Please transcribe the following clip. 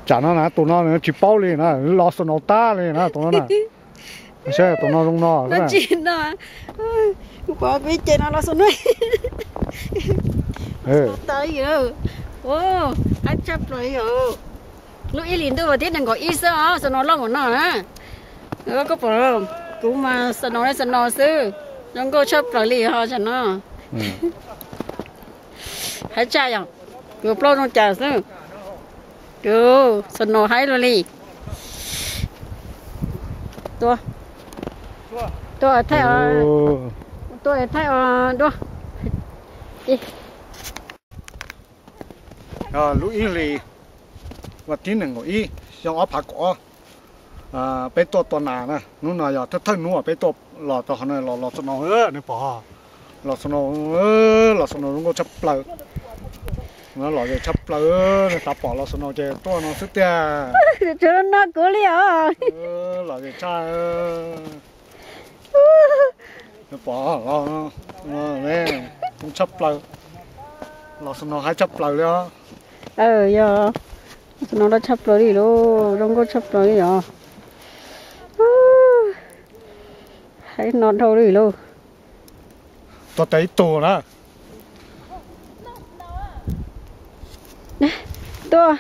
Tsam no na tus no nws tsis paub li na, los snow tag li na tus no na. Saib tus no zoo no. Tsis no, kuv pom peb ces no los snow. Tag li, haib tshaj plaws li os. Lub ib hlis ntuj vas thib nees nkaum ib xwb os, snow loj npaum no na. Koj pom, kuv mas snow li snow xwb, zoo nkauj tshaj plaws li ho tsam no. Haib tshaj yom, kuv plaub zoo cas xwb. Kuv snow haib luaj li. Tua, tua thaij, tua thaij os dua. Lub ib hlis vas thib nees nkaum ib xyoo ob phav kaum ob, peb tuaj tua nas na. Hnub no yog thawj thawj hnub peb tuaj los rau qhov no los los snow, nej pom, los snow, los snow zoo nkauj tshaj plaws. Los tshaj plaws, nej xav pom los snow ces tuaj no xwb tiag. Tsuav no kuv li os. Los tshaj, pom, zoo tshaj plaws, los snow haib tshaj plaws li os. Yog, snow loj tshaj plaws li lauj, zoo nkauj tshaj plaws li os. Haib no dhau li lauj. Tua tau ib tug na. Tuaj.